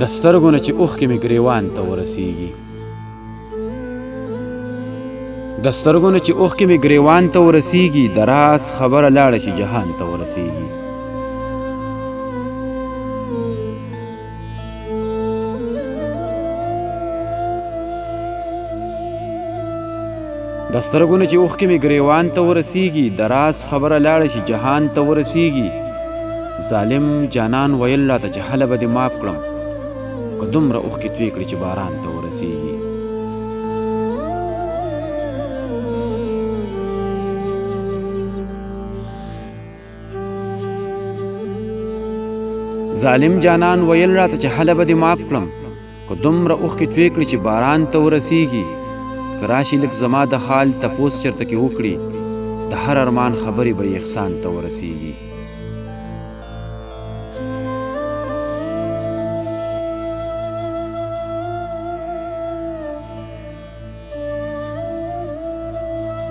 د سترګو نه چې اوښکې مې ګریوان ته ورسیږي، د سترګو نه چې اوښکې مې ګریوان ته ورسیږي، د راز خبره لاړه شي جهان ته ورسیږي. د سترګو نه چې اوښکې مې ګریوان ته ورسیږي، د راز خبره لاړه شي جهان ته ورسیږي. ظالم جانان ویل راته چې هله به دې معاف کړم که دومره اوښکې توی کړې چې باران ته ورسیږي. ظالم جانان ویل راته چې هله به دې معاف کړم که دومره اوښکې توی کړې چې باران ته ورسیږي. که راشي لږ زما د حال تپوس چېرته کې وکړي، د هر ارمان خبرې به یې احسان ته ورسیږي.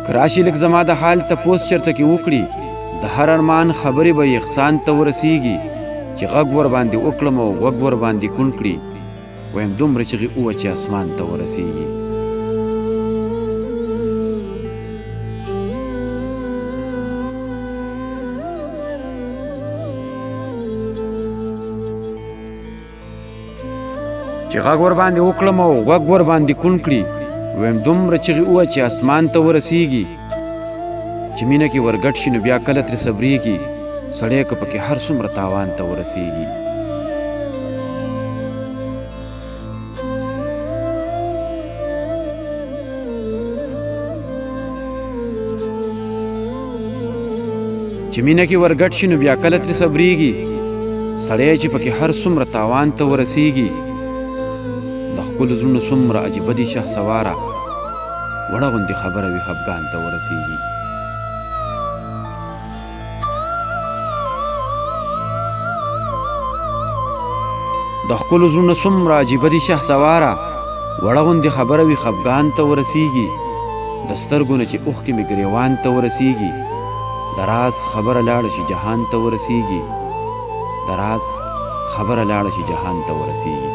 که راشي لږ زما د حال تپوس چېرته کې وکړي، د هر ارمان خبرې به یې احسان ته ورسیږي. چې غږ ورباندې وکړم او غوږ ورباندې کوڼ کړي، وایم دومره چغې ووه چې اسمان ته ورسیږي. چې غږ ورباندې وکړم او غوږ ورباندې کوڼ کړي، ویم دومره چغې ووه چې اسمان ته ورسیږي. چې مینه کې ورګډ شي نو بیا کله ترې صبرېږي، سړی که پکې هر څومره تاوان ته ورسیږي. چې مینه کې ورګډ شي نو بیا کله ترې صبرېږي، سړی چې پکې هر څومره تاوان ته ورسیږي. د ښکلو زړونو څومره عجیبه دي شهسواره، وړه غوندې خبره وي خفګان ته ورسیږي. د ښکلو زړونو څومره عجیبه دي شهسواره، وړه غوندې خبره وي خفګان ته ورسیږي. د سترګو نه چې اوښکې مې ګریوان ته ورسیږي، د راز خبره لاړه شي جهان ته ورسیږي. د راز خبره لاړه شي جهان ته ورسیږي.